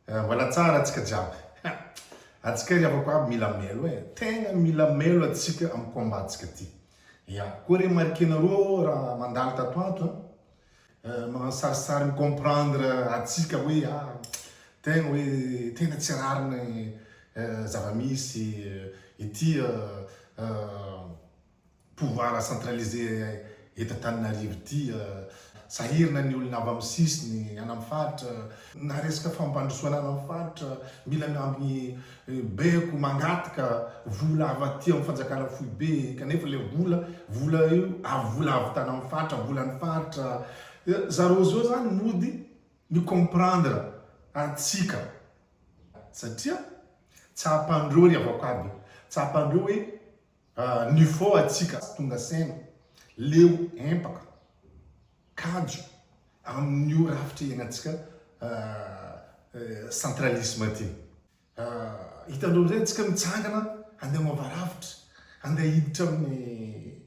Mbola tsara atsika jiaby. Atsika ry havako aby mila melo e. Tegna mila melo atsika am combat tsika ty. Ya, koa remarquer-nareo raha mandalo tato ato an, magnano sarisary mi comprendre atsika hoe ah tegna hoe tegna tsy rariny zava-misy ity pouvoir centralisé eto Antananarivo ity, sahirana ny olona avy amin'ny sisiny, any amin'ny faritra, na resaka fampandrosoana any amin'ny faritra, mila miambigny beko, mangataka vola avy aty amin'ny fanjakana foibe, kanefa ilay vola, vola io avy vola avy tany amin'ny faritra, volan'ny faritra, zareo zao zany mody mi comprendre antsika satria tsapandreo ry havako aby, tsapandreo hoe Ny fô atsika tonga saina, leo empaka, kajo amin'io rafitra iainantsika centralisme ty. Hitanareo amizay antsika mitsangana andeha hagnova rafitra, andeha hiditra amin'ny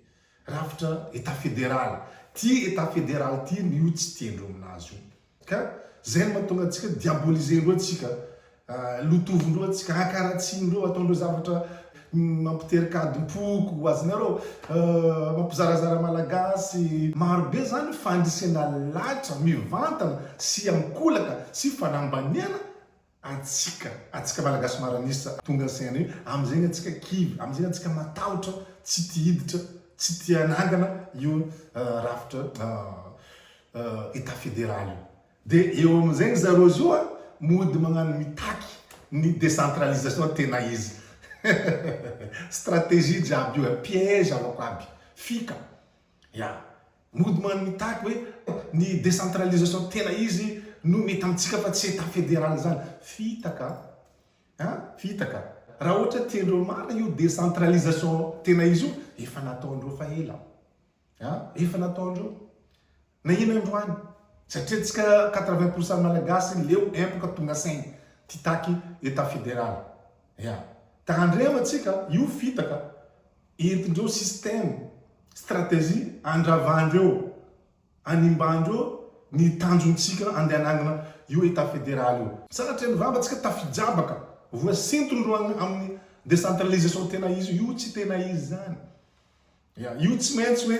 rafitra Etat fédéral. Ty Etat fédéral ty io tsy tiandreo aminazy io. Ka zay no mahatonga antsika diaboliser-ndreo antsika, lotovin-dreo antsika, ankaratsian-dreo, ataon-dreo zavatra mampiteraka adim-poko, azonareo, mampizarazara Malagasy. Maro be zany fandresena lahatra mivantana sy ankolaka sy fanambaniana antsika, antsika Malagasy maro an'isa tonga saina io, amizegny antsika kivy, amizegny antsika matahotra tsy tia hiditra, tsy tia hanangana io rafitra Etat fédéral io. Dia eo amin'izay ry zareo zio a, mody magnano mitaky ny décentralisation tena izy. Stratégie jiaby io e, piège avako aby, fika. Ya. Mody magnano mitaky hoe ny décentralisation tena izy no mety amintsika fa tsy Etat fédéral zany. Fitaka a! Fitaka. Raha ohatra tiandreo marina io décentralisation tena izy io, efa nataondreo fa ela. A! Efa nataondreo. Na ina androany. Satria tsika 80 pour cent malagasy leo empoka tonga saigny. Titaky etat federal. Ya. Tandremo atsika, io fitaka entindreo système, stratégie andravandreo, animbandreo ny tanjontsika andeha hanangana io etat federal io. Sanatria ny vava tsika tafijabaka, voasintondreo amin'ny décentralisation tena izy io, io tsy tena izy zany. Ya, io tsy maintsy hoe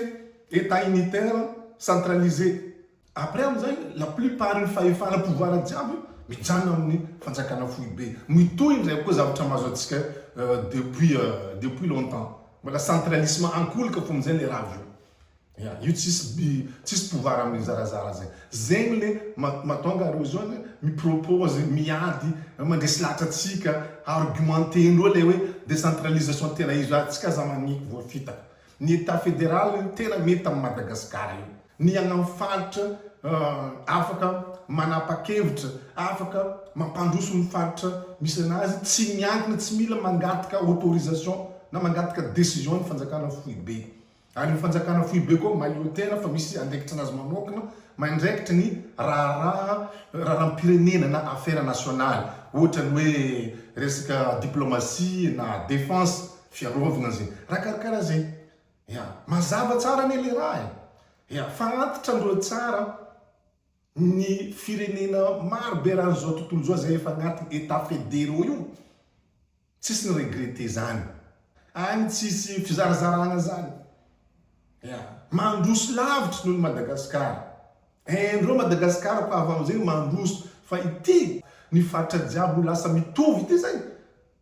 Etat unitaire centralisé. Après amin'izay, la plupart ny fahefana pouvoir jiaby mijanona amin'ny fanjakana foibe. Mitohy indray koa zavatra mahazo antsika depuis depuis longtemps. Mbola centralisme ankolaka fo amin'izay le raha avy eo. Ya, io tsisy tsisy pouvoir amin'ny zarazara zay. Zegny le mahatonga reo zao anie mi-propose, miady, mandresy lahatra antsika, argumenter-ndreo le hoe décentralisation tena izy, antsika aza magniky voafitaka. Ny Etat fédéral no tena mety amin'i Madagasikara io. Ny any amin'ny faritra afaka manapa-kevitra, afaka mampandroso ny faritra misy anazy, tsy miankina, tsy mila mangataka autorisation na mangataka décision ny fanjakana foibe. Ary ny fanjakana foibe koa mahaleo tena fa misy andraikitra anazy manokana mandraikitra ny raharaha raharaham-pirenena na affaire nationale ohatra ny hoe resaka diplomatie na défense fiarovana zegny raha karakara zegny ya mazava tsara anie le raha e ya fa antitra ndreo tsara ny firenena maro be raha zao tontolo zao zay efa agnaty etat federaux io Tsisy ny regretter zany. Any tsisy fizarazarana zany. Ya. Mandroso lavitry noho ny Madagascar. Haindreo Madagascar ko avy amizay mandroso fa ity ny faritra jiaby ho lasa mitovy ity zay.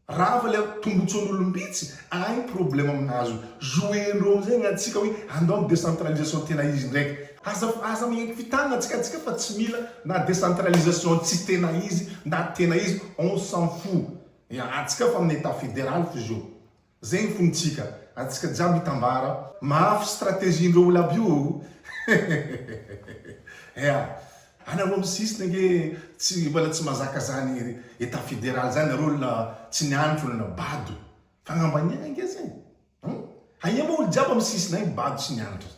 Rava le tombotsoan'olombitsy agny problème aminazy io. Jouer-ndreo amizay gnantsika hoe andao mi-décentralisation tena izy ndraiky. Aza aza magneky fitagna antsika antsika fa tsy mila na décentralisation tsy tena izy na tena izy on s'en fout. Ya, antsika fa amin'ny état fédéral f'izao. Zay ny fontsika. Antsika jiaby hitambara. Mafy stratégie ndreo olo aby io. Ya. Anareo amin'ny sisiny ange tsy mbola tsy mazaka zany état fédéral zany nareo olona tsy nianatra olona bado. Fagnambaniagna ange zegny. Hum. Aia moa olo jiaby amin'ny sisiny agny bado tsy nianatra.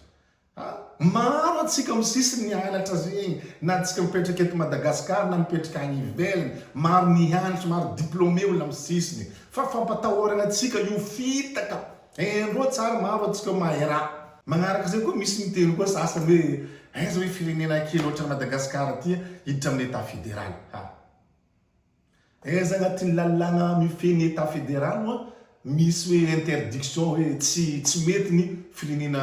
A! Maro antsika misisy nianatra zegny, na antsika mipetraka eto Madagascar na mipetraka agny ivelany, maro nianatra, maro diplômé olona amin'ny sisiny, fa fampatahoragna antsika io fitaka, endroa tsara maro antsika mahay raha. Magnaraka zay koa misy miteny koa sasany hoe aiza hoe firenena kely ohatran'i Madagascar ty hiditra amin'ny état fédéral, ha! Aiza agnatin'ny lalàna mifehy ny Etat fédéral moa misy hoe interdiction hoe tsy tsy mety ny firenena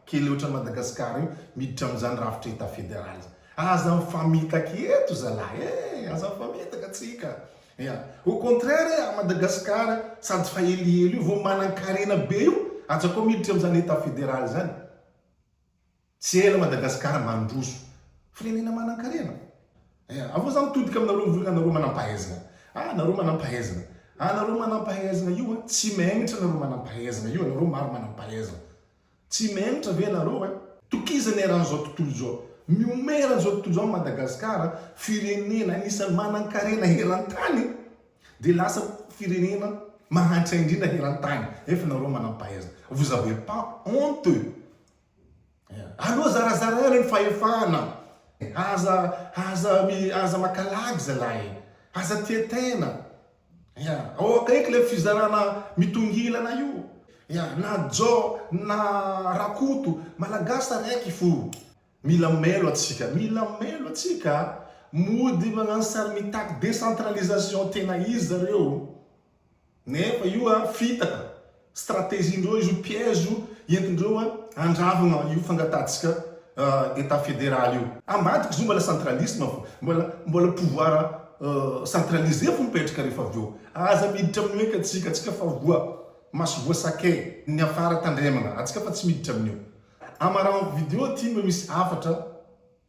kely ohatran'i Madagascar io miditra amin'izany rafitra Etat fédéral zany. Aza mifamitaka eto zalahy eh! Aza mifamitaka atsika. Ya. Au contraire à Madagascar sady fa helihely io vao manan-karena be io aza koa miditra amin'izany Etat fédéral zany. Tsy ela Madagascar mandroso. Firenena manan-karena. Ya, avy eo za mitodika aminareo mivolagna anareo manampahaizagna. Ah nareo manampahaizagna. Ah nareo manampahaizagna io a, tsy megnatra nareo manampahaizagna io, anareo maro manampahaizagna. Tsy megnatra ve nareo eh? Tokizana eran'izao tontolo izao. Mihomehy eran'izao tontolo izao Madagascar, firenena anisan'ny manan-karena eran-tany dia lasa firenena mahantra indrindra eran-tany. Nefa nareo manampahaizana. Vous avez pas honte? Aleo zarazaraina ny fahefana. Aza aza aza maka lagy zalahy e. Aza tia tena. Ya, ao akaiky le fizarana mitongilana io. Ya, na Jao na Rakoto, Malagasy araiky fo. Mila mailo atsika, mila mailo atsika. Mody magnano sary mitaky décentralisation tena izy zareo. Nefa io a fitaka, stratégie ndreo izy io, piège io entindreo a handravogna io fangatahantsika Etat fédéral io. Ambadika izy io mbola centralisme fo, mbola mbola pouvoir centralisé fo mipetraka rehefa avy eo. Aza miditra amin'io eky atsika, atsika fa voa, maso voa sakay, ny afara tandremagna, atsika fa tsy miditra amin'io. Amarahako vidéo ty mba misy hafatra.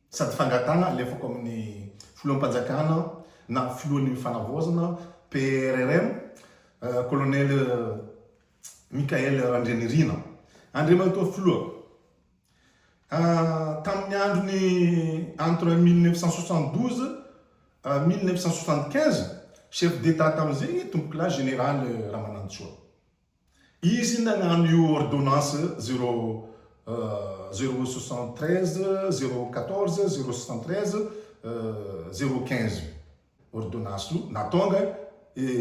Sady fangatahana alefako amin'ny filoham-panjakana na filohan'ny fanavaozana, PRRM, Colonel Michaël Randrianirina. Andriamatoa Filoha, tamin'ny andron'ny entre 1972 1975, chef d'Etat tamin'izay Tompokolahy Général Ramanantsoa. Izy nagnano io ordonnance zéro zéro 73 0 14 0 73 0 15 io ordonnance io natonga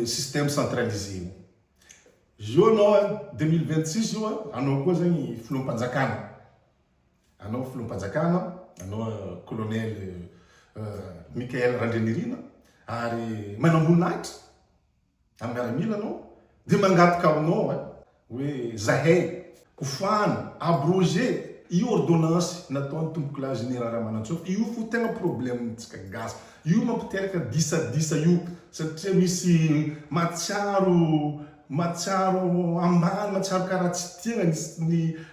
système centralisé io. Izy io anao 2026 io anao koa zegny filoham-panjakana, anao filoham-panjakana, anao Colonel Michaël Randrianirina ary manamboninahitra amin'ny miaramila anao dia mangataka aminao hoe zahay hofoahana, abrogé io ordonnance nataon'ny Tompokolahy Général Ramanantsoa io fo tegna problème-ntsika gasy io, mampiteraka disadisa io satria misy mahatsiaro ambany, mahatsiaro karaha tsy tiana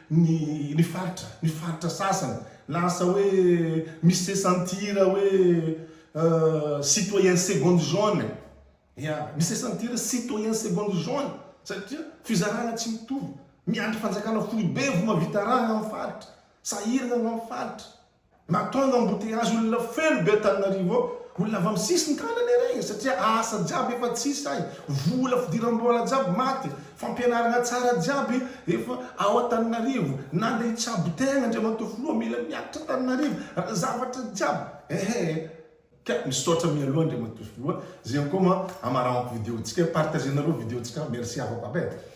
ny faritra sasany, lasa hoe misy se sentir hoe citoyen seconde zone. Ya, misy se sentir citoyen seconde zone satria fizarana tsy mitovy, miandry fanjakana foibe vo mahavita raha amin'ny faritra, sahirana amin'ny faritra, mahatonga embouteillage, olona feno be Antananarivo ao, olona avy amin'ny sisiny tanana regny satria asa jiaby efa tsisy agny, vola fidiram-bola jiaby maty, fampianarana tsara jiaby efa ao Antananarivo, na andeha hitsabo tegna, Andriamatoa Filoha, mila miakatra Antananarivo zavatra jiaby ehe. Ka misaotra mialoha, Andriamatoa Filoha. Zegny koa ma amarahako vidéo-tsika, partagenareo vidéo-tsika. Merci avako aby e.